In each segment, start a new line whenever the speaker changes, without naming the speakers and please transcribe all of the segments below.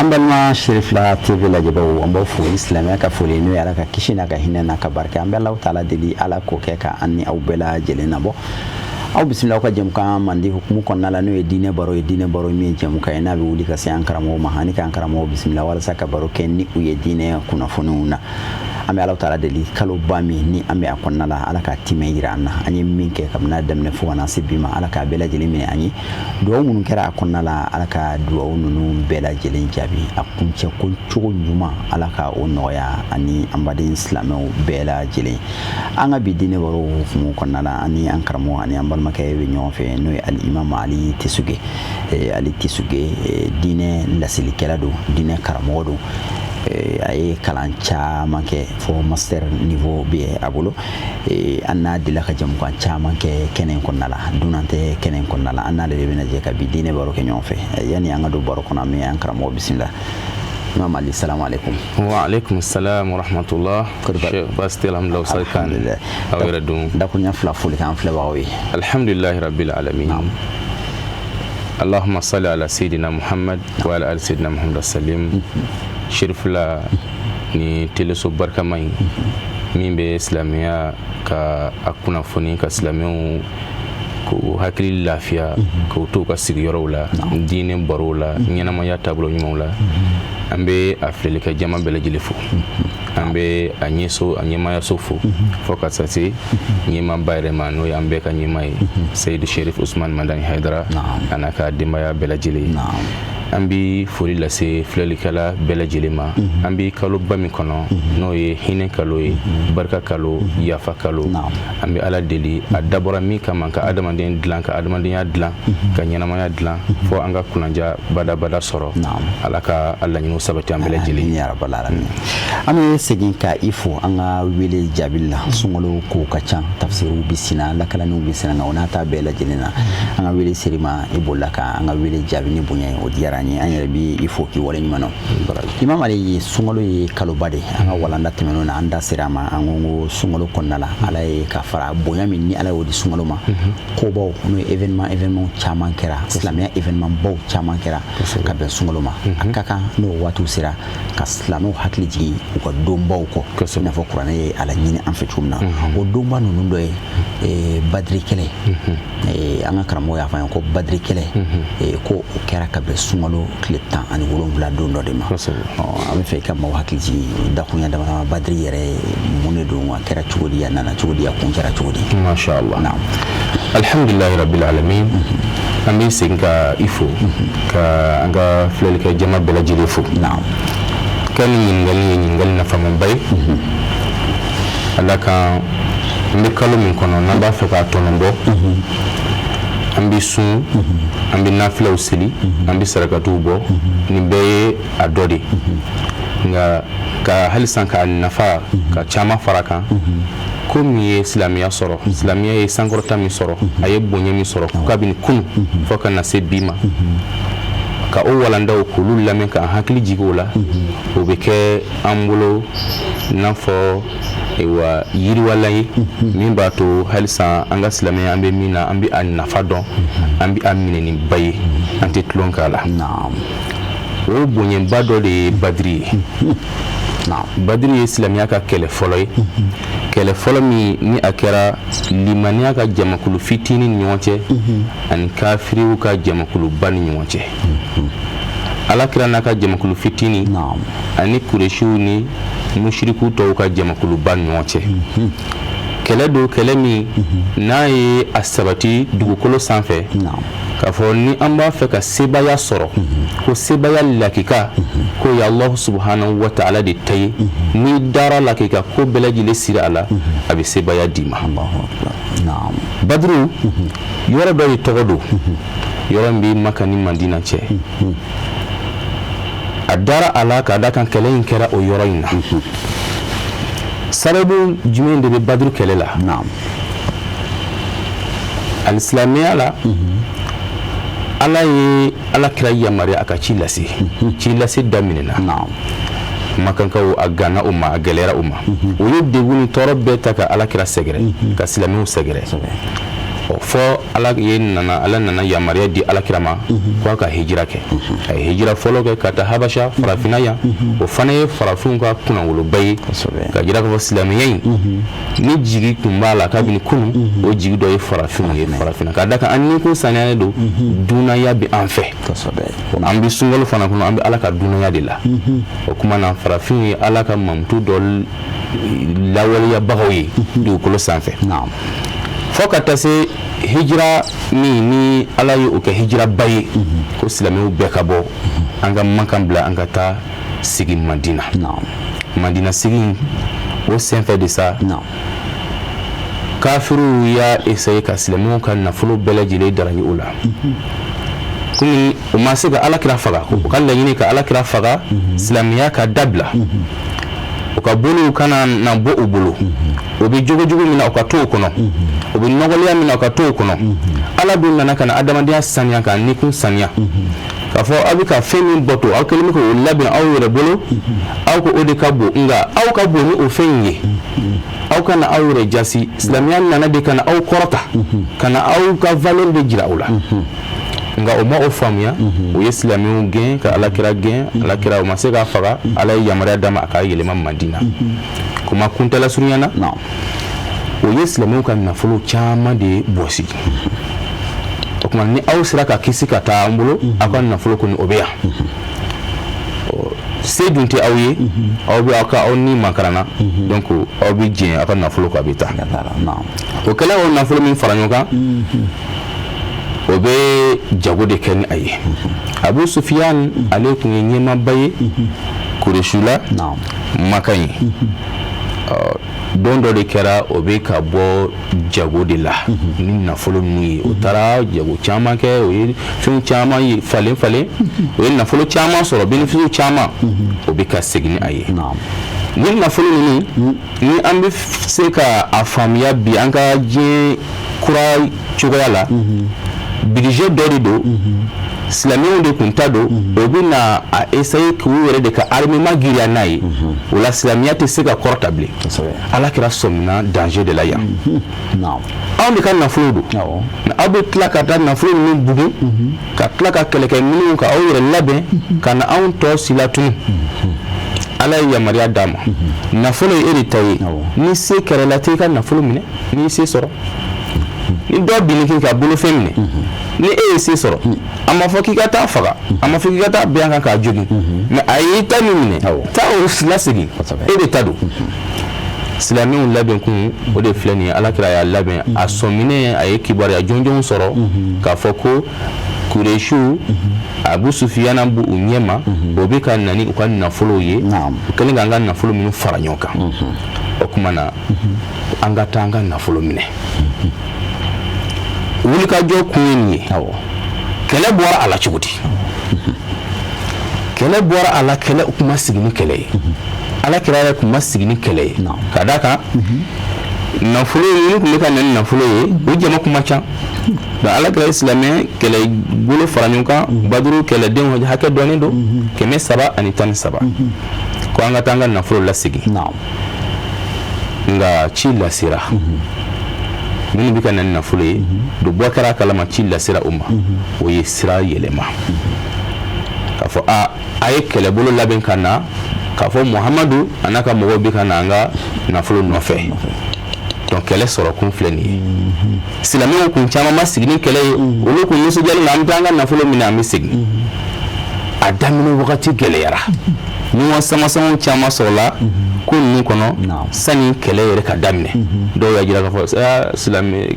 An balima Cherifla TV lajɛbaaw, an b'aw fo ni silamɛya ka foli, n'o ye Ala ka kisi n'a ka hinɛ n'a ka barika. An bɛ Alahu taala deli, Ala k'o kɛ ka an ni aw bɛɛ lajɛlen nabɔ. Aw bisimila aw ka jɛmukan mandi hukumu kɔnɔna la, n'o ye diinɛ baro ye. Diinɛ baro min ye jɛmukan ye n'a bɛ wuli ka se an karamɔgɔw ma ani k'an karamɔgɔw bisimila walasa ka baro kɛ ni u ye diinɛ kunnafoniw na. An bɛ Alahu taala deli, kaloba min ni an bɛ a kɔnɔna la, Ala k'a timɛ yira an na. An ye min kɛ kabini a daminɛ fo ka na se bi ma, Ala k'a bɛɛ lajɛlen minɛ an ye. Duwawu minnu kɛra a kɔnɔna la, Ala ka duwawu ninnu bɛɛ lajɛlen jaabi. A kuncɛ ko cogo ɲuman, Ala ka o nɔgɔya ani an baden silamɛw bɛɛ lajɛlen. An ka bi diinɛ baro hukumu kɔnɔna la, ani an karamɔgɔ ani an balimakɛ bɛ ɲɔgɔn fɛ, n'o ye Alimami Ali Tesuge. Ali Tesuge, diinɛ laselikɛla don, diinɛ karamɔgɔ don. A ye kalan caman kɛ fo master niveau bɛ a bolo. An n'a delila ka jɛmukan caman kɛ kɛnɛ in kɔnɔna la, dunan tɛ kɛnɛ in kɔnɔna la. An n'ale de bɛna jɛ ka bi diinɛ baro kɛ ɲɔgɔn fɛ. Yanni an ka don baro kɔnɔ, an bɛ an karamɔgɔ bisimila. Imam Ali, salamu alaikum.
Wa alaikum salam wa rahmatullah. Baasi tɛ, alhamdulillah. Ustaz Kan, aw yɛrɛ dun?
Dakuruɲɛ fila foli k'an filɛbagaw ye.
Alhamdulillahi rabbil alamin. Allahumma salli ala sayyidina Muhammad wa ala ali sayyidina Muhammad salim. Cherifla ni teleso barikama in min bɛ silamɛya ka a kunnafoni, ka silamɛw k'u hakili lafiya, k'u to u ka sigiyɔrɔw la, diinɛ barow la, ɲɛnamaya taabolo ɲumanw la, an bɛ a filɛlikɛ jama bɛɛ lajɛlen fo. An bɛ a ɲɛso, a ɲɛmaayaso fo, fo ka taa se ɲɛmaaba yɛrɛ ma, n'o ye an bɛɛ ka ɲɛmaa ye, Seyidu Sherif Usman Madani Hayidara, a n'a ka denbaya bɛɛ lajɛlen. An bɛ foli lase filɛlikɛla bɛɛ lajɛlen ma. An bɛ kaloba min kɔnɔ, n'o ye hinɛ kalo ye, barika kalo, yafa kalo, an bɛ Ala deli, a dabɔra min kama, ka adamaden dilan, ka adamadenya dilan, ka ɲɛnamaya dilan, fo an ka kunnandiya badabada sɔrɔ, Ala ka a laɲiniw sabati an bɛɛ lajɛlen.
Ya rabbal alamin. An bɛ segin ka i fo an ka wele jaabili la. Sunkalo kow ka ca, tafsiriw bɛ senna, lakalaniw bɛ senna, nka o n'a ta bɛɛ lajɛlen na, an ka wele ser'i ma, i bolila ka an ka wele jaabi ni bonya ye. O diyara an ye. An yɛrɛ bɛ i fo k'i waleɲuman dɔn. Imam Ali, sunkalo ye kaloba de ye. An ka walanda tɛmɛnenw na, an da sera a ma. An ko sunkalo kɔnɔna la, Ala ye ka fara bonya min ni Ala y'o di sunkalo ma, kobaw, n'o ye événement caman kɛra, silamɛya événement baw caman kɛra ka bɛn sunkalo ma. A ka kan n'o waatiw sera ka silamɛw hakili jigin u ka donbaw kɔ, i n'a fɔ kuranɛ ye a laɲini an fɛ cogo min na. O donba ninnu dɔ ye Badiri kɛlɛ. An ka karamɔgɔ y'a fɔ an ye ko Badiri kɛlɛ, ko o kɛra ka bɛn sunkalo tile 17 don dɔ de ma. An bɛ fɛ i ka maaw hakili jigin dakurunya dama dama, Badiri yɛrɛ mun de don, a kɛra cogo di, a nana cogo di, a kun kɛra cogo di?
Masha Allah. Naam. Alhamdulillahi rabbil alamin. An bɛ segin ka i fo, ka an ka filɛlikɛ jama bɛɛ lajɛlen fo.
Naam.
Ka nin ɲininkali ye ɲininkali nafamaba ye. Ala ka an bɛ kalo min kɔnɔ, n'an b'a fɛ k'a tɔnɔ bɔ, an bɛ sun, an bɛ nafilaw seli, an bɛ sarakatiw bɔ, nin bɛɛ ye a dɔ de. Nka ka halisa k'a nafa ka caman fara kan, ko min ye silamɛya sɔrɔ, silamɛya ye sankɔrɔta min sɔrɔ, a ye bonya min sɔrɔ kabini kunu fo ka na se bi ma, ka o walandaw k'olu lamɛn, k'an hakili jigin o la, o bɛ kɛ an bolo n'a fɔ wa yiriwala ye min b'a to halisa an ka silamɛya, an bɛ min na, an bɛ a nafa dɔn, an bɛ a minɛ ni ba ye, an tɛ tulon k'a la. O bonyaba dɔ de ye Badiri ye. Badiri ye silamɛya ka kɛlɛ fɔlɔ ye, kɛlɛ fɔlɔ min ni a kɛra limaniya ka jamakulu fitinin ni ɲɔgɔn cɛ ani kafiriw ka jamakuluba ni ɲɔgɔn cɛ, Ala kira n'a ka jamakulu fitinin ani Kuresiw ni musiriku tɔw ka jamakuluba ni ɲɔgɔn cɛ. Kɛlɛ don, kɛlɛ min n'a ye a sabati dugukolo sanfɛ k'a fɔ ni an b'a fɛ ka sebaaya sɔrɔ, ko sebaaya lakika ko ye Alahu subahanahu wa taala de ta ye. N'i dara la k'i ka ko bɛɛ lajɛlen siri a la, a bɛ sebaaya d'i ma. Baduru yɔrɔ dɔ de tɔgɔ don, yɔrɔ min bɛ Maka ni Madina cɛ. A dara a la k'a da kan kɛlɛ in kɛra o yɔrɔ in na. Sababu jumɛn de bɛ Baduru kɛlɛ la? Alisilamɛya la, Ala ye Ala kira yamaruya a ka ci lase. Ci lase daminɛna, Makankaw a ganna u ma, a gɛlɛyara u ma, u ye degun ni tɔɔrɔ bɛɛ ta ka Ala kira sɛgɛrɛ, ka silamɛw sɛgɛrɛ. Ɔ Fɔ Ala nana yamaruya di Alakira ma k'a ka hijira kɛ. A ye hijira fɔlɔ kɛ ka taa Habasha, farafinna yan. O fana ye farafinw ka kunnawoloba ye, ka jira k'a fɔ silamɛya in ni jigi tun b'a la kabini kunun, o jigi dɔ ye farafinw ye farafinna, ka da kan an ni kun saniyalen don, dunanya bɛ an fɛ. An bɛ sunkalo fana kɔnɔ, an bɛ Ala ka dunanya de la. O tuma na, farafinw ye Ala ka mankutu dɔ lawaleyabagaw ye dugukolo sanfɛ, fo ka taa se hijira min ni Ala ye o kɛ hijiraba ye, ko silamɛw bɛɛ ka bɔ an ka Makan bila, an ka taa sigi Madina. Madina sigi, o senfɛ de sa, kafiriw y'a essayer ka silamɛw ka nafolo bɛɛ lajɛlen daraki o la. Komi u ma se ka Alakira faga, u ka laɲini ka Alakira faga, silamɛya ka dabila, u ka bolow kana na bɔ u bolo, u bɛ jogojugu min na, u ka to o kɔnɔ, u bɛ nɔgɔliya min na, u ka to o kɔnɔ. Ala dun nana ka na adamadenya saniya, ka nikun saniya, k'a fɔ aw bɛ ka fɛn min bato, aw kɛlen bɛ k'o labɛn aw yɛrɛ bolo, aw ko o de ka bon, nka aw ka bon ni o fɛn in ye. Aw kana aw yɛrɛ jasi. Silamɛya nana de ka na aw kɔrɔta, ka na aw ka valeur de jira aw la. Nka o ma o faamuya, u ye silamɛw gɛn, ka Alakira gɛn. Alakira, o ma se k'a faga. Ala ye yamaruya d'a ma a k'a yɛlɛma Madina. Kuma kuntala surunyana, o ye silamɛw ka nafolo caman de bɔsi. O tuma, ni aw sera ka kisi ka taa an bolo, aw ka nafolo kɔni, o bɛ yan. Se dun tɛ aw ye, aw bɛ aw ka aw ni makaranna, donc aw bɛ jɛn aw ka nafolo kɔ, a bɛ taa. O kɛlen, o nafolo min fara ɲɔgɔn kan, o bɛ jago de kɛ ni a ye. Abu Sufiyan, ale tun ye ɲɛmaaba ye Kuresiw la Makan ye. Don dɔ de kɛra, o bɛ ka bɔ jago de la ni nafolo ninnu ye. O taara jago caman kɛ, o ye fɛn caman ye falen falen, o ye nafolo caman sɔrɔ, bénéfice caman. O bɛ ka segin ni a ye ni nafolo ninnu. Ni an bɛ se ka a faamuya bi, an ka diɲɛ kura cogoya la, budget dɔ de don, silamɛw de tun ta don. O bɛ na a essayer k'u yɛrɛ de ka armement giriya n'a ye. O la, silamɛya tɛ se ka kɔrɔta bilen. Ala kira sɔmina danger de la yan. Anw de ka nafolo don, aw bɛ tila ka taa nafolo ninnu bugun, ka tila ka kɛlɛkɛminɛnw ka aw yɛrɛ labɛn ka na anw tɔ silatunu. Ala ye yamaruya d'a ma: nafolo ye e de ta ye, ni se kɛra la, t'i ka nafolo minɛ n'i se sɔrɔ. Ni dɔ binni k'i ka bolofɛn minɛ, ni e ye se sɔrɔ, a ma fɔ k'i ka taa faga, a ma fɔ k'i ka taa bin a kan k'a jogin, mais a y'i ta min minɛ, taa o lasegin, e de ta don. Silamɛw labɛn kun, o de filɛ nin ye. Ala kira y'a labɛn, a sɔminɛ, a ye kibaruya jɔnjɔnw sɔrɔ k'a fɔ ko Kuresiw, Abu Sufiyana b'u ɲɛma, o bɛ ka na ni u ka nafolow ye, u kɛlen k'an ka nafolo minnu fara ɲɔgɔn kan. O tuma na, an ka taa an ka nafolo minɛ. Wulikajɔ kun ye nin ye. Kɛlɛ bɔra a la cogo di? Kɛlɛ bɔra a la, kɛlɛ tun ma sigi ni kɛlɛ ye. Ala kira yɛrɛ tun ma sigi ni kɛlɛ ye, ka d'a kan nafolo minnu tun bɛ ka na ni nafolo ye, o jama kun man ca. Donc ala kira ye silamɛ kɛlɛ bolo fara ɲɔgɔn kan, Baduru kɛlɛdenw hakɛ dɔnnen don, 313, ko an ka taa an ka nafolo lasegin. Nka ci lasera minnu bɛ ka na ni nafolo ye, do bɔ kɛra a kalama, ci lasera o ma, o ye sira yɛlɛma k'a fɔ a ye kɛlɛbolo labɛn ka na, k'a fɔ Muhamadu a n'a ka mɔgɔw bɛ ka na an ka nafolo nɔfɛ. Donc kɛlɛ sɔrɔ kun filɛ nin ye. Silamɛw kun caman ma sigi ni kɛlɛ ye, olu kun nisɔndiyalen na, an bɛ taa an ka nafolo minɛ, an bɛ segin. A daminɛ wagati gɛlɛyara, ɲɔgɔn sama-samaw caman sɔrɔla ko ninnu kɔnɔ sani kɛlɛ yɛrɛ ka daminɛ. Dɔw y'a jira k'a fɔ silamɛ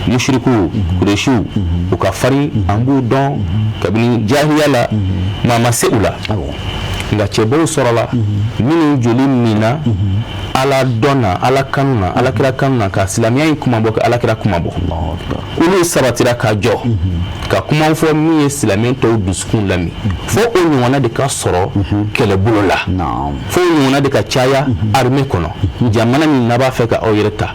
musiriku Kuresiw, u ka farin, an b'u dɔn kabini jahiliya la, maa ma se u la. Nka cɛbaw sɔrɔla minnu joli minna Ala dɔn na, Ala kanu na, Ala kira kanu na, ka silamɛya in kuma bɔ, ka Ala kira kuma bɔ. Olu sabatira ka jɔ ka kuma fɔ min ye silamɛ tɔw dusukun lami. Fo o ɲɔgɔnna de ka sɔrɔ kɛlɛbolo la, fo o ɲɔgɔnna de ka caya armée kɔnɔ. Jamana min n'a b'a fɛ ka aw yɛrɛ ta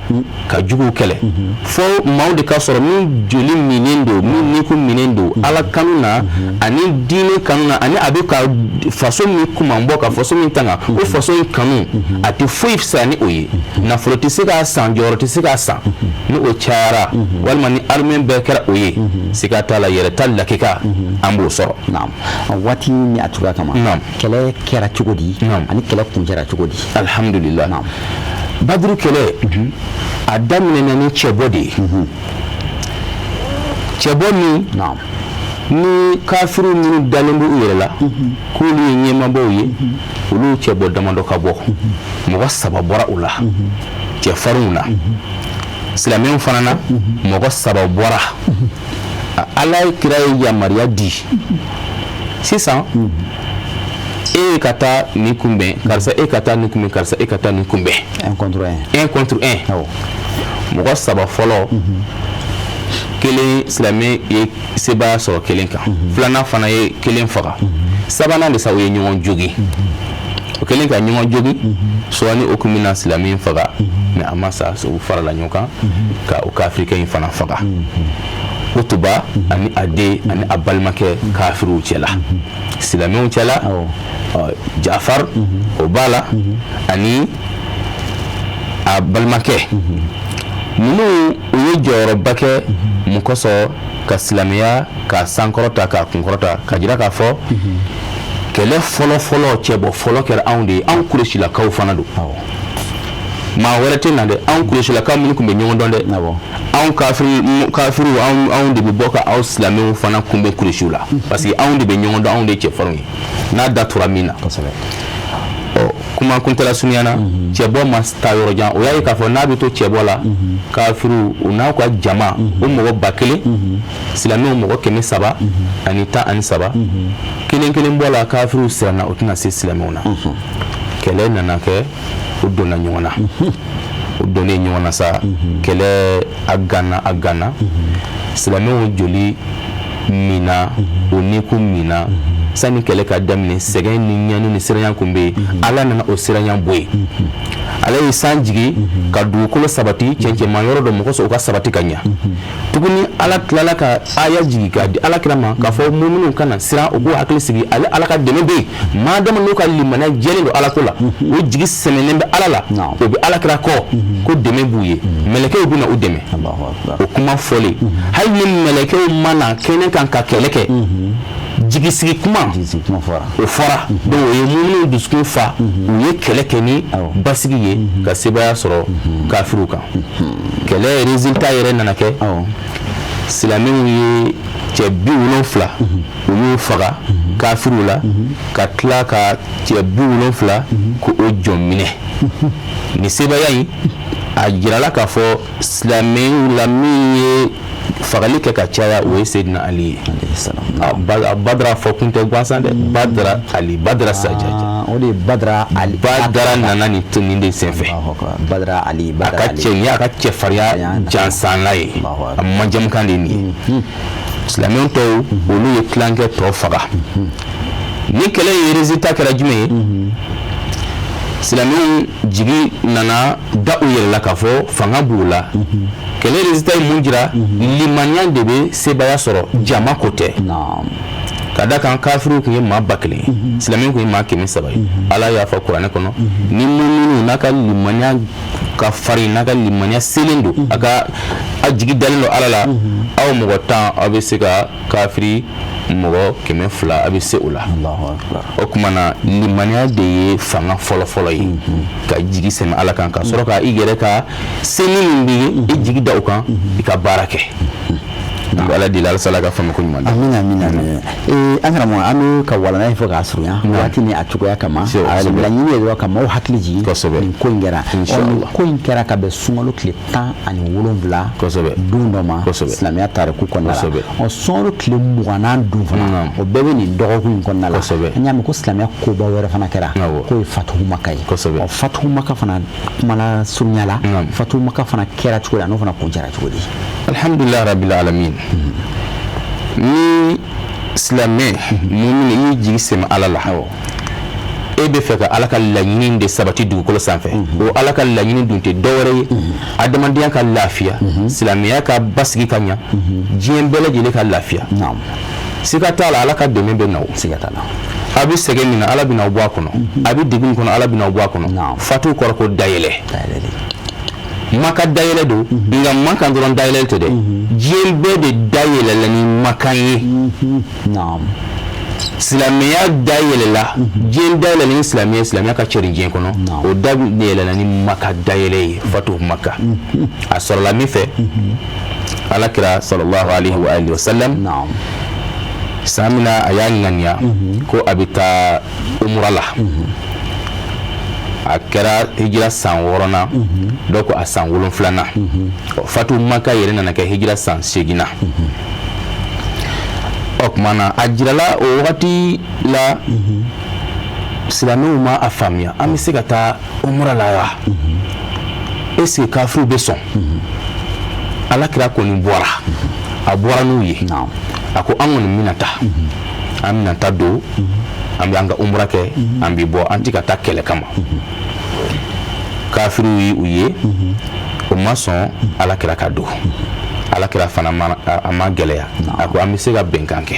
ka juguw kɛlɛ, fo maaw de ka sɔrɔ min joli minen don, min nikun minen don Ala kanu na ani diinɛ kanu na, ani a bɛ ka faso min min kunmabɔ ka faso min tanga, o faso in kanu a tɛ foyi fisaya ni o ye. Nafolo tɛ se k'a san, jɔyɔrɔ tɛ se k'a san. Ni o cayara walima ni armée bɛɛ kɛra o ye, siga t'a la, yɛrɛ ta lakika an b'o sɔrɔ.
Naam, waati ni a cogoya kama, kɛlɛ kɛra cogo di ani kɛlɛ kuncɛra cogo di?
Alhamdulillah. Baduru kɛlɛ, a daminɛna ni cɛbɔ de ye, cɛbɔ min ni kafiriw minnu dalen b'u yɛrɛ la k'olu ye ɲɛmaabaw ye, olu cɛbɔ damadɔ ka bɔ, mɔgɔ 3 bɔra u la cɛfarinw na. Silamɛw fana na, mɔgɔ 3 bɔra. Ala ye kira ye yamaruya di sisan: e ka taa nin kunbɛn, karisa, e ka taa nin kunbɛn, karisa, e ka taa nin kunbɛn.
1 contre 1.
1 contre 1. Mɔgɔ 3 fɔlɔ, kelen, silamɛ ye sebaaya sɔrɔ kelen kan, filanan fana ye kelen faga, sabanan de sa, o ye ɲɔgɔn jogin. O kelen ka ɲɔgɔn jogin sɔɔni, o kun bɛna silamɛ in faga, mais a ma sa, u farala ɲɔgɔn kan ka o kafirikɛ in fana faga. Utuba ani a den ani a balimakɛ kafiriw cɛla, silamɛw cɛla, Jafar o b'a la ani a balimakɛ ninnu. U ye jɔyɔrɔba kɛ mun kosɔn? Ka silamɛya ka sankɔrɔta, k'a kunkɔrɔta, ka jira k'a fɔ kɛlɛ fɔlɔ fɔlɔ, cɛbɔ fɔlɔ kɛra anw de ye, anw Kuresilakaw fana don, maa wɛrɛ tɛ na dɛ, anw Kuresilakaw minnu tun bɛ ɲɔgɔn dɔn dɛ, anw kafiriw, anw de bɛ bɔ ka aw silamɛw fana kunbɛn Kuresiw la, parce que anw de bɛ ɲɔgɔn dɔn, anw de ye cɛfarinw ye n'a da tora min na. Ɔ, kuma kuntala surunyana, cɛbɔ ma taa yɔrɔ jan. O y'a ye k'a fɔ n'a bɛ to cɛbɔ la, kafiriw u n'a ka jama, o mɔgɔ 1000, silamɛw mɔgɔ 313, kelen kelen bɔ la, kafiriw siranna, o tɛna se silamɛw na. Kɛlɛ nana kɛ, u donna ɲɔgɔn na. U donnen ɲɔgɔn na sa, kɛlɛ a ganna, a ganna, silamɛw joli minna, o ni kun minna. Sani kɛlɛ ka daminɛ, sɛgɛn ni ɲani ni siranya kun bɛ yen. Ala nana o siranya bɔ yen. Ala ye san jigin ka dugukolo sabati, cɛncɛnma yɔrɔ dɔ mɔgɔ sɔrɔ u ka sabati ka ɲa tuguni. Ala tilala ka aya jigin k'a di ala kira ma k'a fɔ muminw kana siran, u k'u hakili sigi, ale Ala ka dɛmɛ bɛ yen. Maa dama n'u ka limaniya jɛlen don Ala ko la, o jigi sɛmɛnen bɛ Ala la, o bɛ ala kira kɔ, ko dɛmɛ b'u ye, mɛlɛkɛw bɛ na u dɛmɛ. O kuma fɔlen, hali ni mɛlɛkɛw ma na kɛnɛ kan ka kɛlɛ kɛ, jigisigi kuma o fɔra. Donc o ye muminw dusukun fa, u ye kɛlɛ kɛ ni basigi ye ka sebaaya sɔrɔ kafiriw kan. Kɛlɛ résultat yɛrɛ nana kɛ, silamɛw ye cɛ 70, u y'u faga kafiriw la, ka tila ka cɛ 70 ko o jɔn minɛ. Nin sebaaya in, a jirala k'a fɔ silamɛw la, min ye fagali kɛ ka caya, o ye Seydina Ali ye. Badara fɔ kun tɛ gansan dɛ, Badara Ali, Badara Sajaja.
O de ye Badara Ali.
Badara nana nin nin de senfɛ.
Badara Ali.
A ka cɛ nin y'a ka cɛfarinya jansanla ye, a manjamukan de ye nin ye. Silamɛw tɔw, olu ye tilankɛ tɔ faga. Ni kɛlɛ in résultat kɛra jumɛn ye? Silamɛw jigi nana da u yɛrɛ la k'a fɔ fanga b'u la. Kɛlɛ résultat ye mun jira? Limaniya de bɛ sebaaya sɔrɔ, jama ko tɛ. Ka da kan kafiriw tun ye maa 1000 ye, silamɛw tun ye maa 300 ye. Ala y'a fɔ kuranɛ kɔnɔ, ni muminu n'a ka limaniya ka farin, n'a ka limaniya selen don, a ka a jigi dalen don Ala la, aw mɔgɔ 10, aw bɛ se ka kafiri mɔgɔ 200, a bɛ se o la. O tuma na, limaniya de ye fanga fɔlɔfɔlɔ ye, ka jigi sɛmɛ Ala kan, ka sɔrɔ ka i yɛrɛ ka seni min b'i ye, i jigi da o kan, i ka baara kɛ. An bɛ Ala deli halisa, Ala ka faamu ko ɲuman di.
Amina, amina, amina. An karamɔgɔ, an bɛ ka walanda in fɔ k'a surunya waati ni a cogoya kama. Laɲini ye dɔrɔn ka maaw hakili jigin nin ko in kɛra. Nin ko in kɛra ka bɛn sunkalo tile 17 don dɔ ma silamɛya tariku kɔnɔna la. Ɔ, sunkalo tile 20nan don fana, o bɛɛ bɛ nin dɔgɔkun in kɔnɔna la. An y'a mɛn ko silamɛya koba wɛrɛ fana kɛra, k'o ye Fatuhu Maka ye. Ɔ, Fatuhu Maka fana, kumala surunya la, Fatuhu Maka fana kɛra cogo di, a n'o fana kuncɛra cogo di?
Alhamdulilah rabbil alamin. Ni silamɛ mumini i y'i jigi sɛmɛ Ala la, e bɛ fɛ ka Ala ka laɲini de sabati dugukolo sanfɛ, o Ala ka laɲini dun tɛ dɔwɛrɛ ye adamadenya ka lafiya, silamɛya ka basigi ka ɲa, diɲɛ bɛɛ lajɛlen ka lafiya. Siga t'a la, Ala ka dɛmɛ bɛ na o.
Siga t'a la.
A bɛ sɛgɛn min na, Ala bɛna aw bɔ a kɔnɔ. A bɛ degun kɔnɔ, Ala bɛna aw bɔ a kɔnɔ. Fatu kɔrɔ ko dayɛlɛ. Maka dayɛlɛ don, nka Maka dɔrɔn dayɛlɛ tɛ dɛ, diɲɛ bɛɛ de dayɛlɛla ni Makan ye. Silamɛya dayɛlɛla, diɲɛ dayɛlɛla ni silamɛya, silamɛya ka cɛrin diɲɛ kɔnɔ, o dayɛlɛla ni Maka dayɛlɛ ye, fatu Maka. A sɔrɔla min fɛ, Ala kira sallallahu alaihi wa alihi wa sallam, san min na a y'a ŋaniya ko a bɛ taa umura la, a kɛra hijira san 6nan, dɔw ko a san 7nan. Fatu Maka yɛrɛ nana kɛ hijira san 8nan. O tuma na, a jirala o wagati la, silamɛw ma a faamuya, an bɛ se ka taa umura la wa? Est ce que kafiriw bɛ sɔn? Ala kira kɔni bɔra, a bɔra n'u ye. A ko an kɔni bɛna taa, an bɛna taa don, an bɛ an ka umura kɛ, an bɛ bɔ, an tɛ ka taa kɛlɛ kama. Kafiriw ye u ye, o ma sɔn Ala kira ka don. Ala kira fana ma, a ma gɛlɛya, a ko an bɛ se ka bɛnkan kɛ.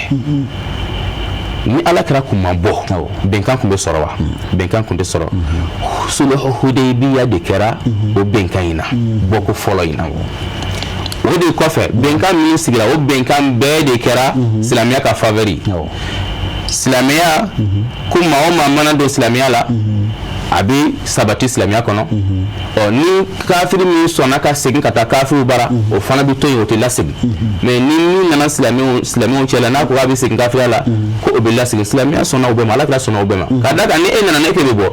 Ni Ala kira kun ma bɔ, bɛnkan kun bɛ sɔrɔ wa? Bɛnkan kun tɛ sɔrɔ. Sulhu Hudaybiya de kɛra o bɛnkan in na, bɔko fɔlɔ in na. O de kɔfɛ, bɛnkan min sigira, o bɛnkan bɛɛ de kɛra silamɛya ka faveur. Silamɛya ko maa o maa mana don silamɛya la, a bɛ sabati silamɛya kɔnɔ. Ɔ ni kafiri min sɔnna ka segin ka taa kafiriw bara, o fana bɛ to yen, o tɛ lasegin. Mais ni min nana silamɛw cɛ la, n'a ko k'a bɛ segin kafiriya la, ko o bɛ lasegin. Silamɛya sɔnna o bɛɛ ma, Ala kira sɔnna o bɛɛ ma, ka d'a kan ni e nana ne k'e bɛ bɔ,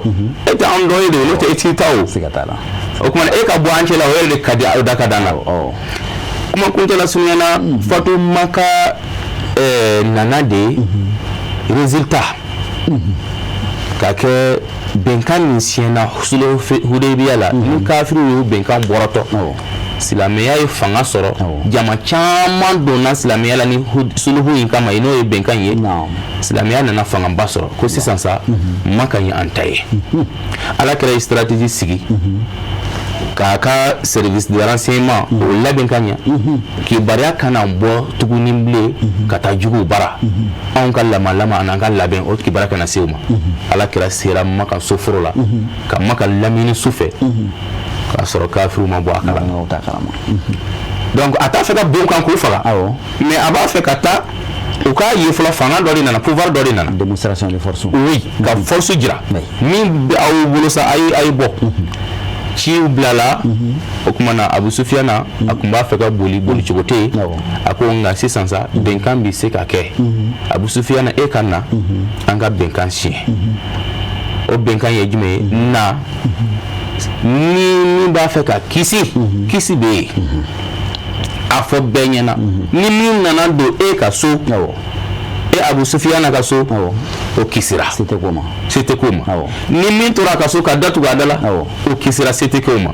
e tɛ anw dɔn ye de, n'o tɛ e t'i ta o.
Siga t'a la.
O tuma e ka bɔ an cɛ la, o yɛrɛ de ka di, o da ka d'an na. Kuma kuncɛ la surunyana, Fatu Maka nana de résultat ka kɛ bɛnkan min siɲɛna sulhu Hudaybiya la, ni kafiriw y'u bɛnkan bɔrɔtɔ, silamɛya ye fanga sɔrɔ, jama caman donna silamɛya la ni sulhu in kama, n'o ye bɛnkan ye. Silamɛya nana fangaba sɔrɔ ko sisan sa, Maka ye an ta ye. Ala kɛra ye stratégie sigi k'a ka service de renseignement o labɛn ka ɲɛ, kibaruya kana bɔ tuguni bilen ka taa juguw bara. Anw ka lamalama an'an ka labɛn, o kibaruya kana se o ma. Ala kira sera Maka soforo la ka Maka lamini su fɛ, k'a sɔrɔ kafiriw ma bɔ a kalama. Donc a t'a fɛ ka bon kan k'u faga, mais a b'a fɛ ka taa u k'a ye fɔlɔ, fanga dɔ de nana, pouvoir dɔ de nana.
Démonstration de force.
Oui, ka force jira min bɛ aw bolo sa, a ye bɔ. Ciw bilala. O tuma na, Abu Sufiyana, a tun b'a fɛ ka boli, boli cogo tɛ yen. A ko nka sisan sa, bɛnkan bɛ se ka kɛ. Abu Sufiyana, e ka na an ka bɛnkan siɲɛ. O bɛnkan ye jumɛn ye? Na ni min b'a fɛ ka kisi, kisi bɛ yen, a fɔ bɛɛ ɲɛna. Ni min nana don e ka so, e Abu Sufiyana ka so, o kisira.
Se tɛ k'o ma.
Se tɛ k'o ma. Ni min tora a ka so ka datugu a da la, o kisira, se tɛ k'o ma.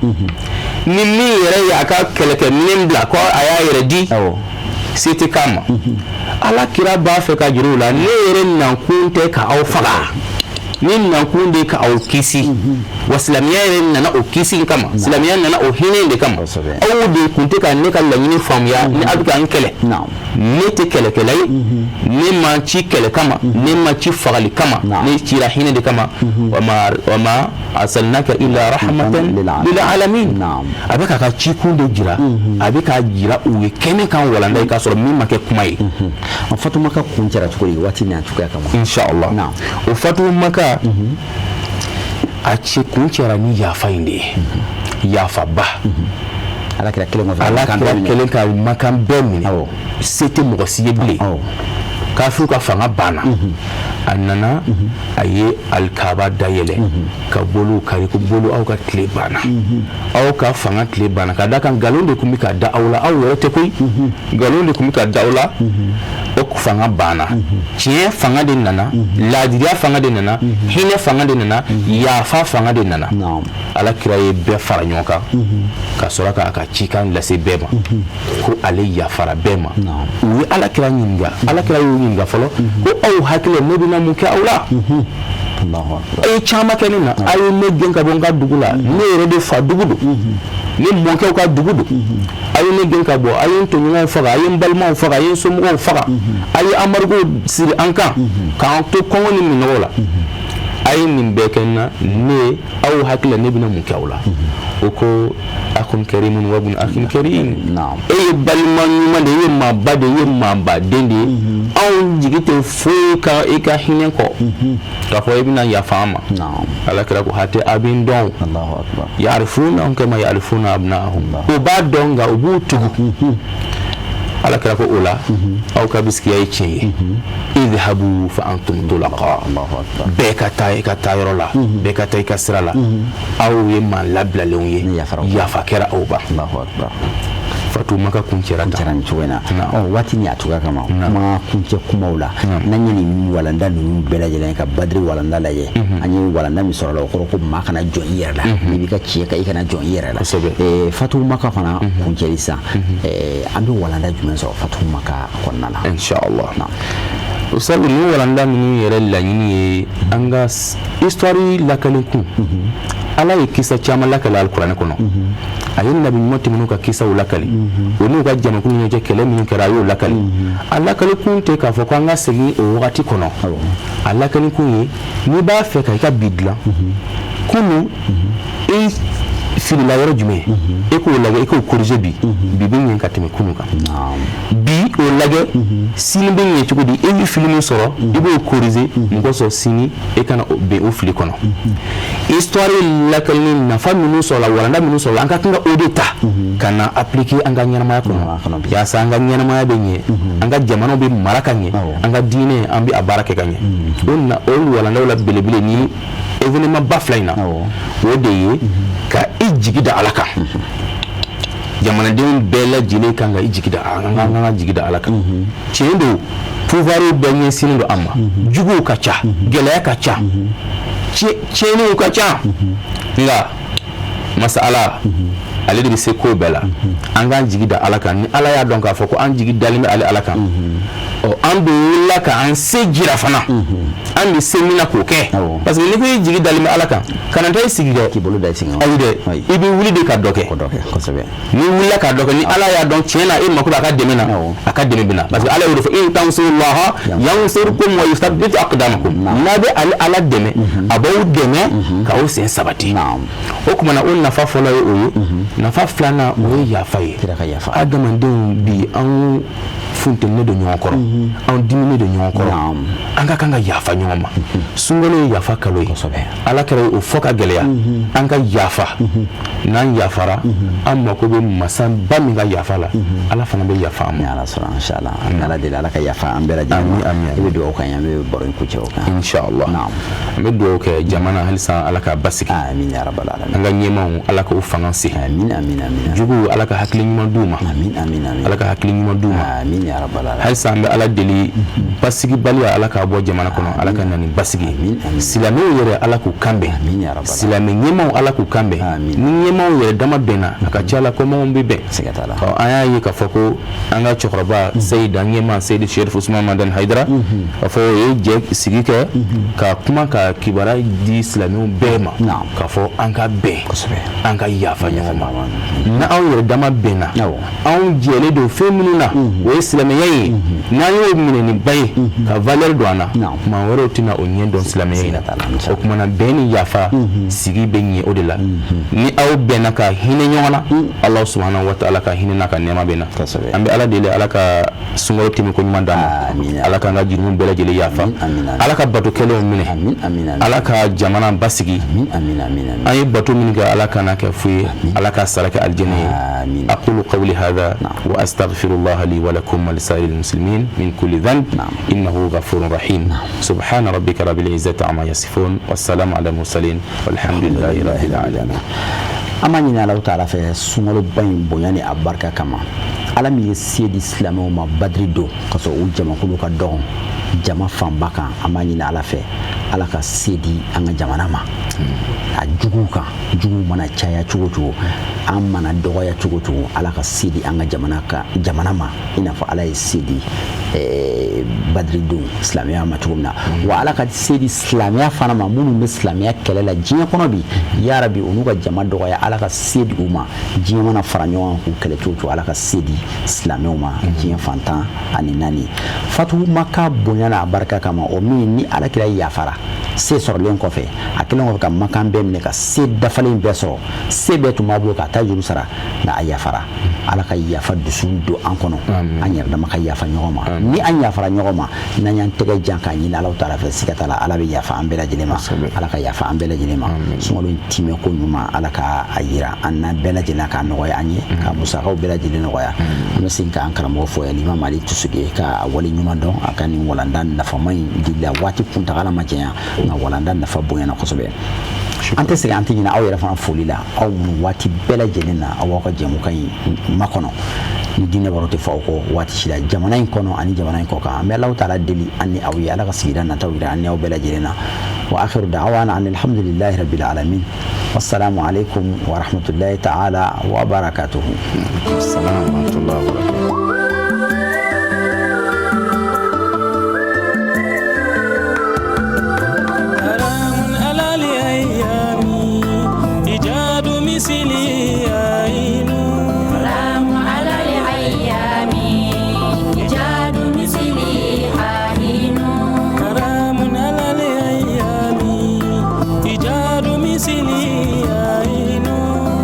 Ni min yɛrɛ ye a ka kɛlɛkɛminɛn bila ko a y'a yɛrɛ di, se tɛ k'a ma. Ala kira b'a fɛ ka jira u la, ne yɛrɛ nakun tɛ ka aw faga, ni nakun de ka aw kisi. Wa silamɛya yɛrɛ nana o kisi in kama, silamɛya nana o hinɛ in de kama. Aw de kun tɛ ka ne ka laɲini faamuya ni aw bɛ ka n kɛlɛ. Ne tɛ kɛlɛkɛla ye, ne ma ci kɛlɛ kama, ne ma ci fagali kama, ne cira hinɛ de kama. Wa ma arsalnaka illa rahmatan lil alamin. A bɛ k'a ka cikun de jira, a bɛ k'a jira u ye kɛnɛ kan, walanda ye, k'a sɔrɔ min ma kɛ kuma ye.
Fatu Maka kun cɛra cogo di waati n'a cogoya kama?
Inshallah, o Fatu Maka, a ci kun cɛra ni yafa in de ye, yafaba.
Ala kira kelen kɔfɛ.
Ala kira kelen ka makan bɛɛ minɛ, se tɛ mɔgɔ si ye bilen, kafiriw ka fanga banna. A nana, a ye alikaba dayɛlɛ ka bolow kari ko bolo, aw ka tile banna, aw ka fanga tile banna, ka da kan nkalon de tun bɛ ka da aw la, aw yɛrɛ tɛ koyi, nkalon de tun bɛ ka da aw la, o fanga banna. Tiɲɛ fanga de nana, laadiriya fanga de nana, hinɛ fanga de nana, yafa fanga de nana. Ala kira ye bɛɛ fara ɲɔgɔn kan ka sɔrɔ k'a ka cikan lase bɛɛ ma ko ale yafara bɛɛ ma. U ye ala kira ɲininka, ala kira y'u ɲininka fɔlɔ ko aw hakili, ne bɛna mun kɛ aw la? A ye caman kɛ ne na, a ye ne gɛn ka bɔ n ka dugu la, ne yɛrɛ de fa dugu don. Ne mɔkɛw ka dugu don. A ye ne gɛn ka bɔ, a ye n tɔɲɔgɔnw faga, a ye n balimaw faga, a ye n somɔgɔw faga, a ye embargo siri an kan k'an to kɔngɔ ni minnɔgɔ la. A ye nin bɛɛ kɛ n na. Ne aw hakili la, ne bɛna mun kɛ aw la? O ko: akhun karimun wa ibnu akhin karim. E ye balima ɲuman de ye, e ye maaba de ye, e ye maaba den de ye. Anw jigi tɛ foyi kan i ka hinɛ kɔ, k'a fɔ i bɛna yafa an ma. Ala kira ko: hatɛ, a bɛ n dɔn. Ya'rifunahum kama ya'rifuna abna'ahum. O b'a dɔn, nka u b'u tugu. Ala kira ko o la: aw ka bisikiya ye tiɲɛ ye. Idhabu fa antum tulaqa. Bɛɛ ka taa i ka taa yɔrɔ la, bɛɛ ka taa i ka sira la. Aw ye maa labilalenw ye, yafa kɛra aw ba. Fatu Maka kuncɛra
tan nin cogo in na. Ɔ, waati ni a cogoya kama, kuma kuncɛ kumaw la, n'an ye nin walanda ninnu bɛɛ lajɛlen ka Badiri walanda lajɛ, an ye walanda min sɔrɔ la, o kɔrɔ ko maa kana jɔn i yɛrɛ la. N'i b'i ka tiɲɛ kan, i kana jɔn i yɛrɛ la. Fatu Maka fana kuncɛli sisan, an bɛ walanda jumɛn sɔrɔ Fatu Maka kɔnɔna la?
Inshallah, sabu nin walanda ninnu yɛrɛ laɲini ye an ka histoire lakalen kun. Ala ye kisa caman lakale Alikuranɛ kɔnɔ. A ye nabi ɲuman tɛmɛnw ka kisaw lakale, o n'u ka jamakulu ɲɔgɔn cɛ kɛlɛ minnu kɛra, a y'o lakale. A lakale kun tɛ k'a fɔ ko an ka segin o wagati kɔnɔ. A lakale kun ye, n'i b'a fɛ ka i ka bi dilan, kunun i filila yɔrɔ jumɛn, e k'o lajɛ, e k'o corriger. Bi bi bɛ ɲɛ ka tɛmɛ kunun kan. Bi o lajɛ, sini bɛ ɲɛ cogo di? E bɛ fili min sɔrɔ, i b'o corriger. Mun kosɔn sini e kana ben o fili kɔnɔ? Histoire lakalini nafa minnu sɔrɔla, walanda minnu sɔrɔla, an ka kan ka o de ta ka na appliquer an ka ɲɛnamaya kɔnɔ, yaasa an ka ɲɛnamaya bɛ ɲɛ, an ka jamanaw bɛ mara ka ɲɛ, an ka diinɛ, an bɛ a baara kɛ ka ɲɛ. O na o walandaw la belebele ni événement ba fila in na, o de ye ka i jigi da Ala kan. Jamanadenw bɛɛ lajɛlen kan ka i jigi da, an ka jigi da Ala kan. Tiɲɛ don, pouvoir bɛɛ ɲɛsinnen don an ma, juguw ka ca, gɛlɛya ka ca, tiɲɛniw ka ca, nka masa Ala, ale de bɛ se ko bɛɛ la. An k'an jigi da Ala kan. Ni Ala y'a dɔn k'a fɔ ko an jigi dalen bɛ ale Ala kan, ɔ, an bɛ wulila k'an se jira fana, an bɛ se min na k'o kɛ, parce que n'i ko i jigi dalen bɛ Ala kan, kana taa i sigi dɛ.
K'i bolo da i sen kan.
Ayi dɛ, i bɛ wuli de ka dɔ kɛ. N'i wulila ka dɔ kɛ, ni Ala y'a dɔn tiɲɛ na e mako bɛ a ka dɛmɛ na, a ka dɛmɛ bɛ na, parce que Ala y'o de fɔ: in tansurullaha yansurkum wa yuthabbit aqdamakum. N'a bɛ ale Ala dɛmɛ, a b'aw dɛmɛ k'aw sen sabati. O tuma na, o nafa fɔlɔ ye o ye. Nafa filanan, o ye yafa ye. Adamadenw bi, an funtenilen don ɲɔgɔn kɔrɔ, an diminen don ɲɔgɔn kɔrɔ, an ka kan ka yafa ɲɔgɔn ma. Sunkalo ye yafa kalo ye. Ala kɛra o fɔ ka gɛlɛya, an ka yafa. N'an yafara, an mako bɛ masaba min ka yafa la, Ala fana bɛ yafa an ma.
Ala sɔrɔ, inshallah. An bɛ Ala deli, Ala ka yafa an bɛɛ lajɛlen ma. I bɛ dugawu k'an ye, an bɛ baro in kuncɛ o kan.
Inshallah, an bɛ dugawu kɛ jamana halisa, Ala ka basigi.
Amin ya rabbal alamin.
An ka ɲɛmaaw, Ala k'o fanga se.
Amin, amin, amin.
Juguw, Ala ka hakili ɲuman d'u ma.
Amin, amin, amin.
Ala ka hakili ɲuman d'u ma.
Amin ya rabbal alamin.
Halisa an bɛ Ala deli, basigibaliya, Ala k'a bɔ jamana kɔnɔ, Ala ka na ni basigi. Silamɛw yɛrɛ, Ala k'u kan bɛn. Silamɛ ɲɛmaaw, Ala k'u kan bɛn. Ni ɲɛmaaw yɛrɛ dama bɛnna, a ka ca la kɔmɔgɔw bɛ bɛn. Ɔ, an y'a ye k'a fɔ ko an ka cɛkɔrɔba Seyidi, an ɲɛmaa Seyidi Sherif Usman Madani Hayidara, k'a fɔ o ye jɛ sigi kɛ ka kuma, ka kibaruya di silamɛw bɛɛ ma, k'a fɔ an ka bɛn, an ka yafa ɲɔgɔn ma. Ni anw yɛrɛ dama bɛnna, anw jɛlen don fɛn minnu na, o ye silamɛya ye. N'an y'o minɛ ni ba ye ka valeur don an na, maa wɛrɛw tɛna o ɲɛ dɔn silamɛya in na. O tuma na, bɛn ni yafa, sigi bɛ ɲɛ o de la. Ni aw bɛnna ka hinɛ ɲɔgɔn na, Ala subahanahu wa taala ka hinɛ n'a ka nɛɛma bɛ na. An bɛ Ala deli, Ala ka sunkalo tɛmɛ ko ɲuman d'an ma, Ala k'an ka jurumu bɛɛ lajɛlen yafa, Ala ka bato kɛlenw minɛ, Ala ka jamana basigi. An ye bato min kɛ, Ala kana kɛ fu ye, Ala ka sara kɛ alijinɛ ye. Aqulu qawli hadha wa astaghfirullah li wa lakum wa lisa'iril muslimin min kulli dhanb innahu ghafurur rahim. Subhana rabbika rabbil izzati amma yasifun, wassalamu ala mursalin, walhamdulillahi rabbil alamin.
An b'a ɲini Alahu taala fɛ, sunkaloba in bonya ni a barika kama, Ala min ye se di silamɛw ma Badiri don ka sɔrɔ u jamakulu ka dɔgɔn jama fanba kan, an b'a ɲini Ala fɛ, Ala ka se di an ka jamana ma a juguw kan. Juguw mana caya cogo cogo, an mana dɔgɔya cogo cogo, Ala ka se di an ka jamana ma, i n'a fɔ Ala ye se di Badiri don silamɛya ma cogo min na, wa Ala ka se di silamɛya fana ma minnu bɛ silamɛya kɛlɛ la diɲɛ kɔnɔ bi. Yarabi, u n'u ka jama dɔgɔya, Ala ka se di u ma. Diɲɛ mana fara ɲɔgɔn kan k'u kɛlɛ cogo cogo, Ala ka se di silamɛw ma diɲɛ fan 14. Fatuhu Maka bonya n'a barika kama, o min ni Ala kira yafara se sɔrɔlen kɔfɛ, a kɛlen kɔfɛ ka makan bɛɛ minɛ, ka se dafalen bɛɛ sɔrɔ, se bɛɛ tun b'a bolo k'a ta juru sara, nka a yafara. Ala ka yafa dusu don an kɔnɔ, an yɛrɛ dama ka yafa ɲɔgɔn ma. Ni an yafara ɲɔgɔn ma, n'an y'an tɛgɛ jan k'a ɲini Ala taala fɛ, siga t'a la, Ala bɛ yafa an bɛɛ lajɛlen ma. Ala ka yafa an bɛɛ lajɛlen ma. Sunkalo in timɛ ko ɲuman, Ala ka a yira an na bɛɛ lajɛlen, k'a nɔgɔya an ye, ka musakaw bɛɛ lajɛlen nɔgɔya. An bɛ segin k'an karamɔgɔ fo yan, Limam Ali Tusuge, ka wale ɲuman dɔn a ka nin walanda nafama in dili la. Waati kuntagala ma janya, nka walanda nafa bonyana kosɛbɛ. An tɛ sɛgɛn, an tɛ ɲinɛ aw yɛrɛ fana foli la, aw minnu waati bɛɛ lajɛlen na aw b'aw ka jɛmukan in makɔnɔ. Ni diinɛ baro tɛ fɔ aw kɔ waati si la, jamana in kɔnɔ ani jamana in kɔ kan. An bɛ Alahu taala deli an ni aw ye, Ala ka sigida nataw yira an ni aw bɛɛ lajɛlen na. Wa akhiru da'wana an alhamdulillahi rabbil alamin, wassalamu alaikum wa rahmatullahi ta'ala wa barakatuhu.
Salam wa rahmatullahi wa barakatuh.